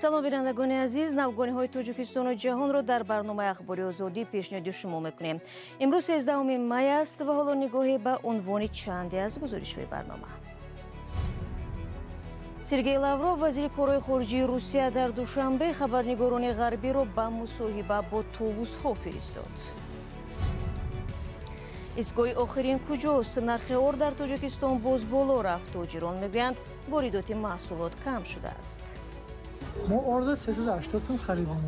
Салом, бинандагони азиз. Навгониҳои Тоҷикистону ҷаҳонро дар барномаи Ахбори Озодӣ пешниҳоди шумо мекунем. Имрӯз 13 май аст ва ҳоло нигоҳе ба унвони чанде аз гузоришҳои барнома. Сергей Лавров, вазири корҳои хориҷии Русия, дар Душанбе хабарнигорони ғарбиро ба мусоҳиба бо товусҳо фиристод. Истгоҳи охирин куҷост? Нархи ор дар Тоҷикистон боз боло рафт. Тоҷирон мегӯянд, воридоти маҳсулот кам шудааст. Мо орда 380 сом харидем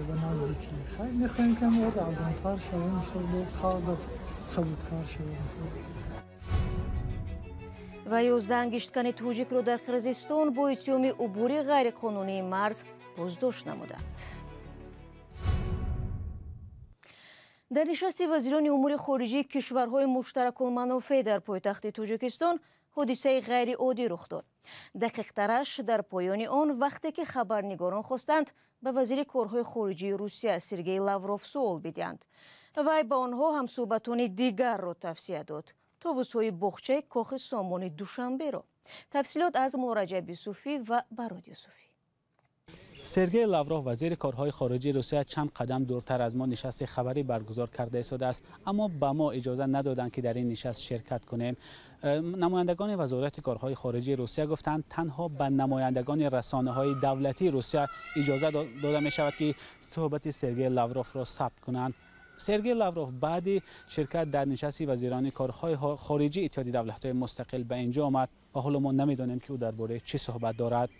ба наздикӣ. Мехоҳем, ки орд арзонтар шавад, мисол, бо халқ сабуктар шавад. Ва 11 ангишткани тоҷикро дар Қирғизистон бо иттиҳоми убури ғайриқонунии марз боздошт намуданд. Дар нишасти вазирони умури хориҷии кишварҳои муштаракулманофеъ дар пойтахти Тоҷикистон ҳодисаи ғайриоддӣ рух дод. Дақиқтараш, дар поёни он, вақте ки хабарнигорон хостанд ба вазири корҳои хориҷии Русия Сергей Лавров суол бидиҳанд. Вай ба онҳо ҳамсӯҳбатони дигарро тавсия дод. Товусҳои боғчаи Кохи Сомони Душанберо. Тафсилот аз Муллораҷаб Юсуфӣ ва Барод Юсуфӣ. Сергей Лавров, вазири корҳои хориҷии Русия, чанд қадам дуртар аз мо нишасти хабарӣ баргузор карда истодааст, аммо ба мо иҷоза надоданд, ки дар ин нишаст ширкат кунем. Намояндагони вазорати корҳои хориҷии Русия гуфтанд, танҳо ба намояндагони расонаҳои давлатии Русия иҷоза дода мешавад, ки суҳбати Сергей Лавровро сабт кунанд. Сергей Лавров баъди ширкат дар нишасти вазирони корҳои хориҷии Иттиҳоди давлатҳои мустақил ба инҷо омад ва ҳоло мо намедонем, ки ӯ дар бораи чӣ суҳбат дорад.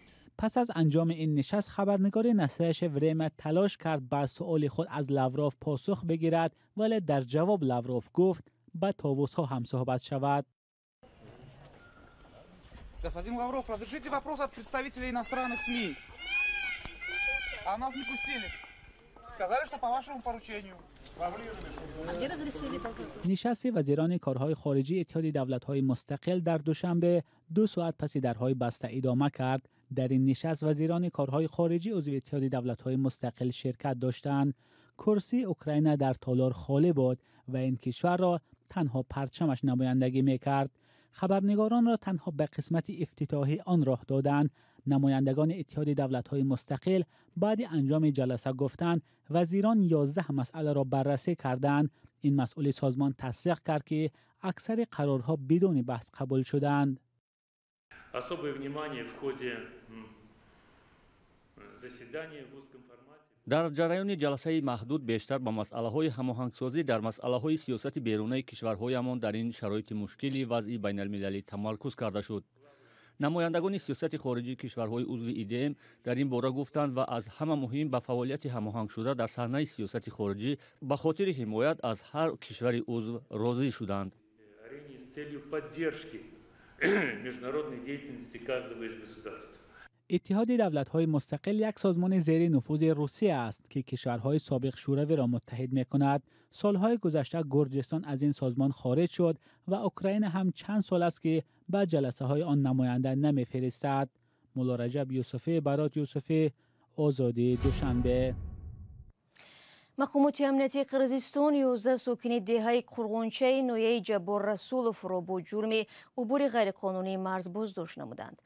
Пас аз анҷоми ин нишаст хабарнигори Настоящее время талош кард ба суоли худ аз Лавров посух бигирад, вале дар ҷавоб Лавров гуфт, ба товусҳо ҳам суҳбат шавад. Господин Лавров, разрешите вопрос от представителей иностранных СМИ? А нас не пустили. Сказали, что по вашему поручению. Нишасти вазирони корҳои хориҷии Иттиҳоди давлатҳои мустақил дар Душанбе 2 соат паси дарҳои баста идома кард. Дар ин нишаст вазирони корҳои хориҷӣ узви Иттиҳоди давлатҳои мустақил ширкат доштанд. Курсии Украина дар толор холӣ буд ва ин кишварро танҳо парчамаш намояндагӣ мекард. Хабарнигоронро танҳо ба қисмати ифтитоҳӣ он роҳ доданд. Намояндагони Иттиҳоди давлатҳои мустақил баъди анҷоми ҷаласа гуфтанд, вазирон 11 масъаларо баррасӣ карданд. Ин масъули созмон тасдиқ кард, ки аксари қарорҳо бидуни баҳс қабул шуданд. Особое внимание в ходе заседания в узком формате. Дар ҷараёни ҷаласаи маҳдуд бештар ба масъалаҳои ҳамоҳангсозӣ дар масъалаҳои сиёсати берунаи кишварҳоямон дар ин шароити мушкили вазъи байналмилалӣ тамаркуз карда шуд. Намояндагони сиёсати хориҷии кишварҳои узви ИДМ дар ин бора гуфтанд ва аз ҳама муҳим ба фаъолияти ҳамоҳангшуда дар саҳнаи сиёсати хориҷӣ ба хотири ҳимоят аз ҳар кишвари узв розӣ шуданд. С целью поддержки международной деятельности каждого из государств. Иттиҳоди давлатҳои мустақил як созмони зери нуфузи Русия аст, ки кишварҳои собиқ Шӯравиро муттаҳид мекунад. Солҳои гузашта Гурҷистон аз ин созмон хориҷ шуд ва Украина ҳам чанд сол аст, ки ба ҷаласаҳои он намоянда намефиристад. Муллораҷаб Юсуфӣ, Барот Юсуфӣ, Озодӣ, Душанбе. Мақомоти амниятии Қирғизистон 11 сокини деҳаи Қурғончаи ноҳияи Ҷаббор Расуловро бо ҷурми убури ғайриқонунии марз боздошт намуданд.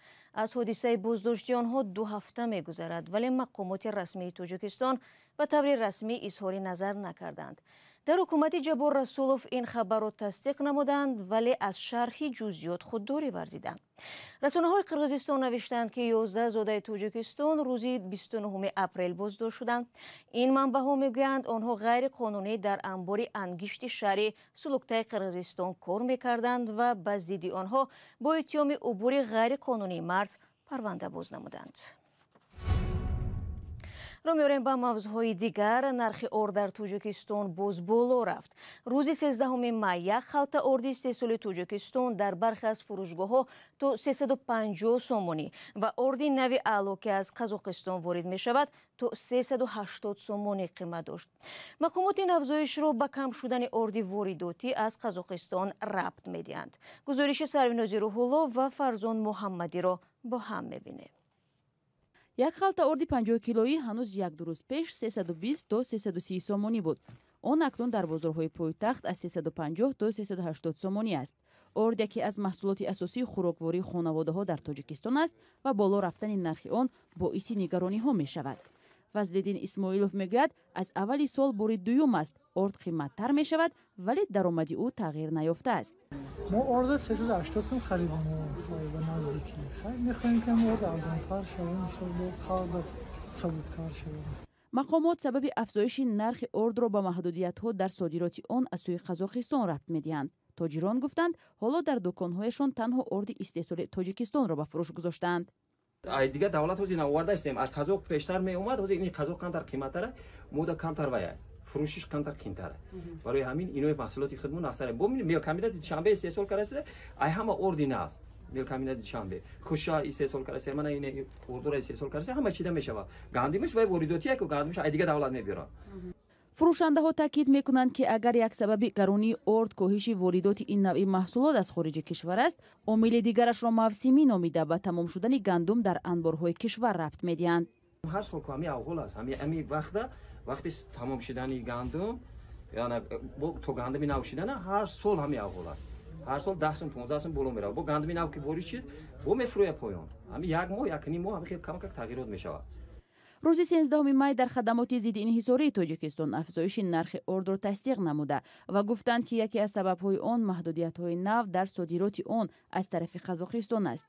Аз ҳодисаи боздошти онҳо 2 ҳафта мегузарад, вале мақомоти расмии Тоҷикистон ба таври расмӣ изҳори назар накарданд. Дар ҳукумати Ҷаббор Расулов ин хабарро тасдиқ намуданд, вале аз шарҳи ҷузъиёт худдорӣ варзиданд. Расонаҳои Қирғизистон навиштанд, ки 11 зодаи Тоҷикистон рӯзи 29 апрел боздошт шуданд. Ин манбаъҳо мегӯянд, онҳо ғайриқонунӣ дар анбори ангишти шаҳри Сулуктаи Қирғизистон кор мекарданд ва ба зидди онҳо бо иттиҳоми убури ғайриқонунии марз парванда боз намуданд. Рӯ меорем ба мавзӯъҳои дигар. Нархи ор дар Тоҷикистон боз боло рафт. Рӯзи 13 май як халта орди истеҳсоли Тоҷикистон дар бархе аз фурӯшгоҳҳо то 350 сомонӣ ва орди нави аъло, ки аз Қазоқистон ворид мешавад, то 380 сомонӣ қимат дошт. Мақомот ин афзоишро ба кам шудани орди воридотӣ аз Қазоқистон рабт медиҳанд. Гузориши Сарвинози Рӯҳулло ва Фарзон Муҳаммадиро бо ҳам мебинем. Як халта орди 50 килоӣ ҳанӯз як ду рӯз пеш 320 то 330 сомонӣ буд. Он акнун дар бозорҳои пойтахт аз 350 то 380 сомонӣ аст. Орд яке аз маҳсулоти асосии хӯроквории хонаводаҳо дар Тоҷикистон аст ва боло рафтани нархи он боиси нигарониҳо мешавад. Фазлиддин Исмоилов мегӯяд, аз аввали сол бори дуюм аст орд қиматтар мешавад, вале даромади ӯ тағйир наёфтааст. Мо орда 380 сом харидем ба наздикӣ. Мехоҳем ки орд арзонтар шавад, мисол бо халқ сабуктар шавад. Мақомот сабаби афзоиши нархи ордро ба маҳдудиятҳо дар содироти он аз сӯи Қазоқистон рабт медиҳанд. Тоҷирон гуфтанд, ҳоло дар дуконҳояшон танҳо орди истеҳсоли Тоҷикистонро ба фурӯш гузоштаанд. Ай дигар давлат ҳозир навоварда истем. Аз қазоқ пештар меомад, ҳозир ин қазоқ камтар қиматтара, мода камтар вая, фурӯшиш камтар қимтара. Барои ҳамин инои маҳсулоти худмон аксар бо мелкомбинати Душанбе истеҳсол карда, ай ҳама орди нааст. Мелкомбинати Душанбе хуша истеҳсол карда, мана ин ордура истеҳсол карда, ҳама чида мешавад. Гандимаш вай воридотия ку гандимаш ай дигар давлат мебиёрад. Фурӯшандаҳо таъкид мекунанд, ки агар як сабаби гаронии орд коҳиши воридоти ин навъи маҳсулот аз хориҷи кишвар аст, омили дигарашро мавсимӣ номида ба тамом шудани гандум дар анборҳои кишвар рабт медиҳанд. Ҳар сол ҳами аҳвол аст. Ҳами вақта, вақти тамом шудани гандум, яъне то гандуми нав шидана, ҳар сол ҳами аҳвол аст. Ҳар сол 10 сум, 15 сум боло меравад. Бо гандуми нав ки ворид шид, бо мефурӯяд поён. Ҳами як моҳ, як ним моҳ ҳами хел камакак тағйирот мешавад. Рӯзи 13 май дар хадамоти зидди инҳисории Тоҷикистон афзоиши нархи ордро тасдиқ намуда ва гуфтанд, ки яке аз сабабҳои он маҳдудиятҳои нав дар содироти он аз тарафи Қазоқистон аст.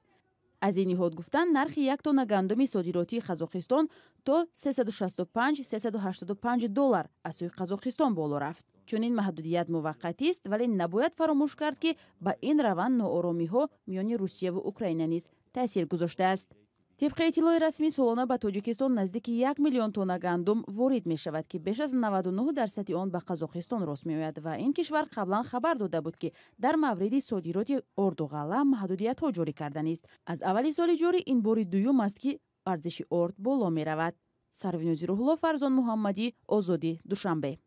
Аз ин ниҳод гуфтанд, нархи як тонна гандуми содиротии Қазоқистон то 365-385 доллар аз сӯи Қазоқистон боло рафт. Чунин маҳдудият муваққатист, вале набояд фаромӯш кард, ки ба ин раванд нооромиҳо миёни Русияву Украина низ таъсир гузоштааст. Тибқи иттилои расмӣ, солона ба Тоҷикистон наздики 1 миллион тонна гандум ворид мешавад, ки беш аз 99% он ба Қазоқистон рост меояд ва ин кишвар қаблан хабар дода буд, ки дар мавриди содироти орду ғалла маҳдудиятҳо ҷорӣ карданист. Аз аввали соли ҷорӣ ин бори дуюм аст, ки арзиши орд боло меравад. Сарвинози Рӯҳулло, Фарзон Муҳаммадӣ, Озодӣ, Душанбе.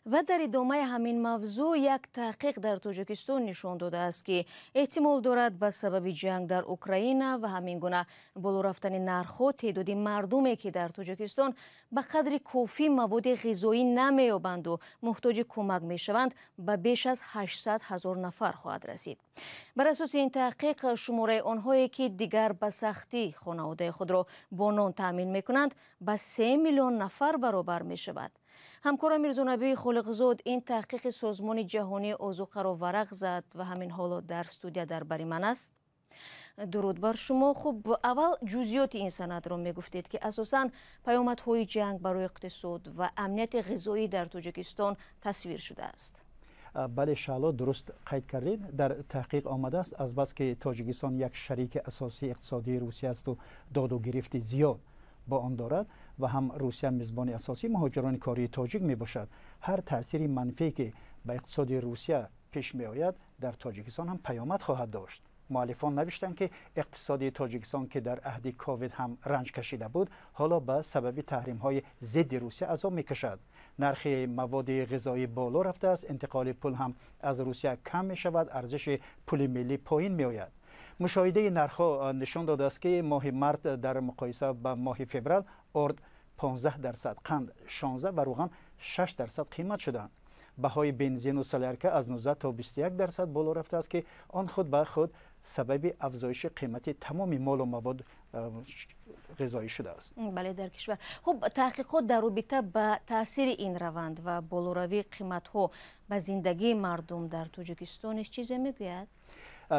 Ва дар идомаи ҳамин мавзӯъ як таҳқиқ дар Тоҷикистон нишон додааст, ки эҳтимол дорад ба сабаби ҷанг дар Украина ва ҳамин гуна боло рафтани нархҳо теъдоди мардуме, ки дар Тоҷикистон ба қадри кофӣ маводи ғизоӣ намеёбанду муҳтоҷи кӯмак мешаванд, ба беш аз 800 ҳазор нафар хоҳад расид. Бар асоси ин таҳқиқ, шумораи онҳое, ки дигар ба сахтӣ хонаводаи худро бо нон таъмин мекунанд, ба 3 миллион нафар баробар мешавад. Ҳамкора Мирзонабии Холиқзод ин таҳқиқи Созмони ҷаҳонии озуқаро варақ зад ва ҳамин ҳоло дар студия дар бари ман аст. Дуруд бар шумо. Хуб, аввал ҷузъиёти ин санадро мегуфтед, ки асосан паёмадҳои ҷанг барои иқтисод ва амнияти ғизоӣ дар Тоҷикистон тасвир шудааст. Бале, Шаъло, дуруст қайд кардед. Дар таҳқиқ омадааст, азбаски Тоҷикистон як шарики асосии иқтисодии Русия асту доду гирифти зиёд бо он дорад ва ҳам Русия мизбони асосии муҳоҷирони кории тоҷик мебошад, ҳар таъсири манфие, ки ба иқтисоди Русия пеш меояд, дар Тоҷикистон ҳам паёмад хоҳад дошт. Муаллифон навиштанд, ки иқтисоди Тоҷикистон, ки дар аҳди ковид ҳам ранҷ кашида буд, ҳоло ба сабаби таҳримҳои зидди Русия азоб мекашад. Нархи маводи ғизоӣ боло рафтааст, интиқоли пул ҳам аз Русия кам мешавад, арзиши пули миллӣ поин меояд. Мушоҳидаи нархҳо нишон додааст, ки моҳи март дар муқоиса ба моҳи феврал орд 15%, қанд 16 ва рӯған 6% қимат шуданд. Баҳои бензину солярка аз 19 то 21% боло рафтааст, ки он худ ба худ сабаби афзоиши қимати тамоми молу мавод ғизоӣ шудааст. Бале, дар кишвар. Хуб, таҳқиқот дар робита ба таъсири ин раванд ва болоравии қиматҳо ба зиндагии мардум дар Тоҷикистон низ чизе мегӯяд?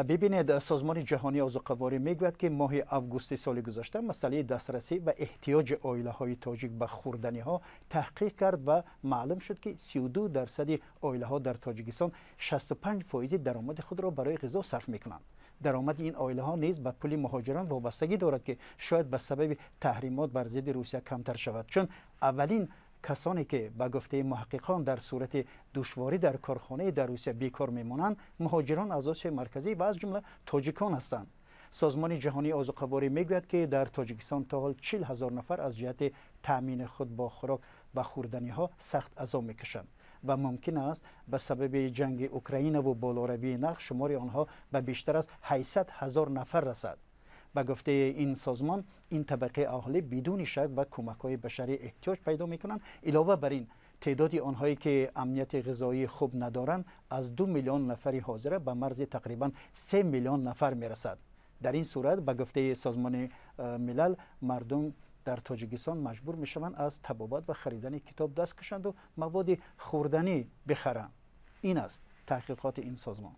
Бибинед, Созмони ҷаҳонии озуқаворӣ мегӯяд, ки моҳи августи соли гузашта масъалаи дастрасӣ ва эҳтиёҷи оилаҳои тоҷик ба хӯрданиҳо таҳқиқ кард ва маълум шуд, ки 32% оилаҳо дар Тоҷикистон 65% даромади худро барои ғизо сарф мекунанд. Даромади ин оилаҳо низ ба пули муҳоҷирон вобастагӣ дорад, ки шояд ба сабаби таҳримот бар зидди Русия камтар шавад, чун аввалин касоне, ки ба гуфтаи муҳаққиқон дар сурати душворӣ дар корхонаи дар Русия бекор мемонанд, муҳоҷирон аз Осиёи Марказӣ ва аз ҷумла тоҷикон ҳастанд. Созмони ҷаҳонии озуқаворӣ мегӯяд, ки дар Тоҷикистон то ҳол 40 ҳазор нафар аз ҷиҳати таъмини худ бо хӯрок ва хӯрданиҳо сахт азоб мекашанд ва мумкин аст ба сабаби ҷанги Украинаву болоравии нарх шумори онҳо ба бештар аз 800 ҳазор нафар расад. Ба гуфтаи ин созмон, ин табақаи аҳолӣ бидуни шак ба кӯмакҳои башарӣ эҳтиёҷ пайдо мекунанд. Илова бар ин, تعداد آنهایی که امنیت غذایی خوب ندارند از 2 میلیون نفر حاضر به مرز تقریبا 3 میلیون نفر میرسد. در این صورت به گفته سازمان ملل مردم در تاجیکستان مجبور میشوند از طبابت و خریدن کتاب دست کشند و مواد خوردنی بخرند. این است تحقیقات این سازمان.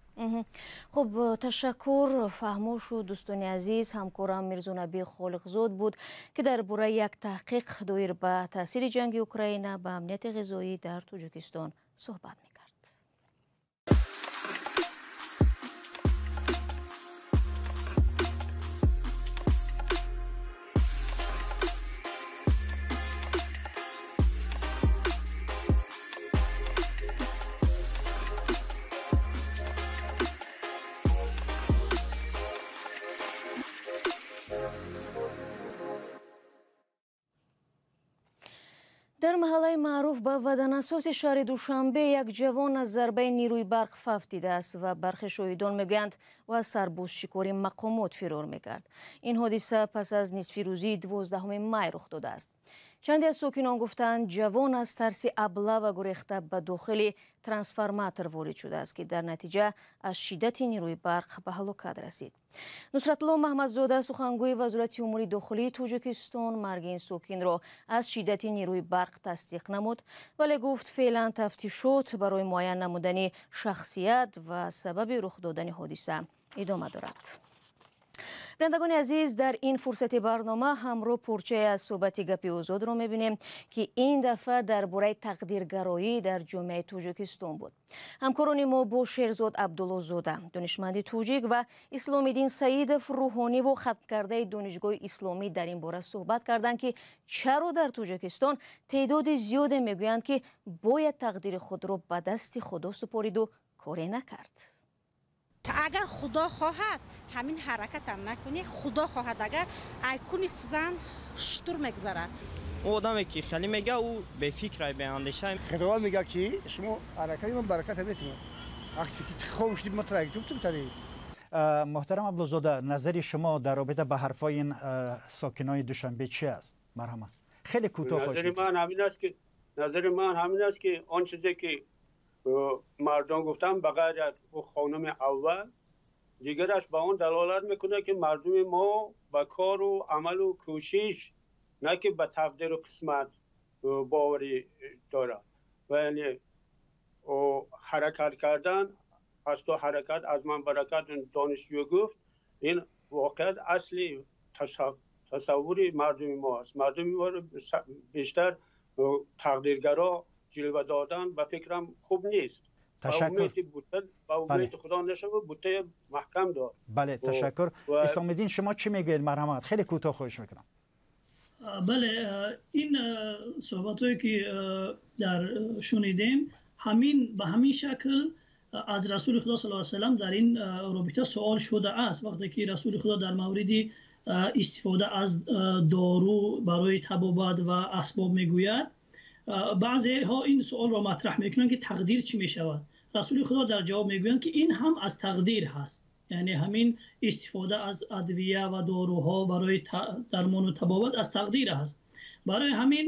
خب تشکر فهمو شد دوستان عزیز. همکارم میرزا نبی خالقزاد بود که درباره یک تحقیق دایر به تاثیر جنگ اوکراین به امنیت غذایی در تاجیکستان صحبت میکرد. дар маҳаллаи маъруф ба ваданасоси шаҳри душанбе як ҷавон аз зарбаи нерӯи барқ фавтидааст ва бархе шоҳидон мегӯянд ӯ аз сарбозшикори мақомот фирор мекард. Ин ҳодиса пас аз нисфирӯзии 12 май рух додааст. Чанде аз сокинон гуфтанд ҷавон аз тарси аблава гурехта ба дохили трансформатор ворид шудааст, ки дар натиҷа аз шиддати нерӯи барқ ба ҳалокат расид. Нусратулло Маҳмадзода, сухангӯи Вазорати умури дохилии Тоҷикистон, марги ин сокинро аз шиддати нерӯи барқ тасдиқ намуд, вале гуфт феълан тафтишот барои муайян намудани шахсият ва сабаби рух додани ҳодиса идома дорад. Бинандагони азиз, дар ин фурсати барнома ҳамроҳ порчае аз суҳбати гапи озодро мебинем, ки ин дафъа дар бораи тақдиргароӣ дар ҷомеаи Тоҷикистон буд. Ҳамкорони мо бо Шерзод Абдуллозода, донишманди тоҷик, ва Исломиддин Саидов, рӯҳониву хатмкардаи Донишгоҳи исломӣ, дар ин бора суҳбат карданд, ки чаро дар Тоҷикистон теъдоди зиёде мегӯянд, ки бояд тақдири худро ба дасти Худо супориду коре накард. Агар Худо хоҳад, ҳамин ҳаракатам накунӣ, Худо хоҳад, агар айкуни сузан шутур мегузарад. Ӯ одаме ки хеле мега, ӯ бефикр, беандеша. Худо мега ки шумо ҳаракати ман баракат метавонад. Вақте ки ховш дид матра ҷубтум тари. Муҳтарам Абдуллозода, назари шумо дар робита ба ҳарфҳои ин сокинони Душанбе чи аст? Марҳамат. Хеле кӯтоҳ хоҳед. Назари ман ҳамин аст ки он чизе ки мардум гуфтам, ба ғайр аз хонуми аввал, дигараш ба он далолат мекунад, ки мардуми мо ба кору амалу кӯшиш, на ки ба тақдиру қисмат боварӣ дорад. Ва яъне ҳаракат кардан, аз ту ҳаракат, аз ман баракат, донишҷӯ гуфт, ин воқеат асли тасаввури мардуми мо аст. Мардуми мо бештар тақдиргаро ҷилва додан ба фикрам хуб нест. Ташаккур. Ба умеди Худо нашавад, бутаи маҳкам дор. Бале, ташаккур. Исломиддин, шумо чӣ мегӯед? Марҳамат, хеле кӯтоҳ хоҳиш мекунам. Бале, ин суҳбатҳое ки дар шунидем, ҳамин ба ҳамин шакл аз Расули Худо саллаллоҳу алайҳи васаллам дар ин робита суол шудааст. Вақте ки Расули Худо дар мавриди истифода аз дору барои табобат ва асбоб мегӯяд, баъзеҳо ин суолро матраҳ мекунанд, ки тақдир чӣ мешавад. Расули Худо дар ҷавоб мегӯянд, ки ин ҳам аз тақдир ҳаст. Яъне ҳамин истифода аз адвия ва доруҳо барои дармону табобат аз тақдир ҳаст. Барои ҳамин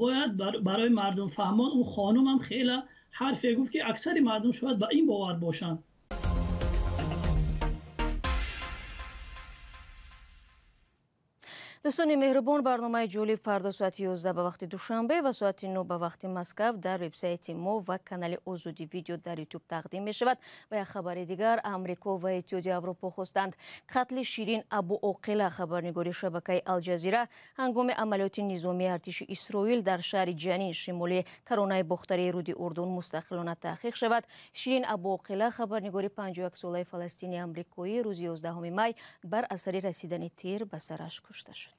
бояд барои мардум фаҳмон. Он хонум ҳам хеле ҳарфе гуфт, ки аксари мардум шояд ба ин бовар бошанд. Дӯстони меҳрубон, барномаи ҷолиб фардо соати 11 ба вақти Душанбе ва соати 9 ба вақти Москав дар вебсайти мо ва канали Озодӣ видео дар Ютуб тақдим мешавад. Ва як хабари дигар, Амрико ва Иттиҳоди Аврупо хостанд қатли Ширин Абу Оқила, хабарнигори шабакаи Алҷазира, ҳангоми амалиёти низомии артиши Исроил дар шаҳри Ҷанин, шимоли каронаи бохтарии руди Урдун, мустақилона таҳқиқ шавад. Ширин Абу Оқила, хабарнигори 51-солаи фаластини амрикоӣ, рӯзи 11 май бар асари расидани тир ба сараш кушта шуд.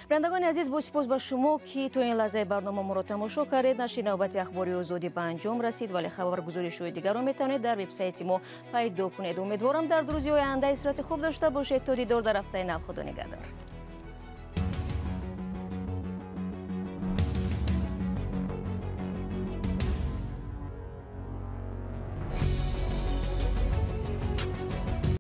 Бинандагони азиз, бо сипос ба шумо, ки то ин лаҳзаи барнома моро тамошо кардед. Нашри навбати ахбори озодӣ ба анҷом расид, вале хабаргузоришҳои дигарро метавонед дар вебсайти мо пайдо кунед. Умедворам дар рӯзи оянда истироҳати хуб дошта бошед. То дидор дар ҳафтаи нав. Худо нигаҳдор.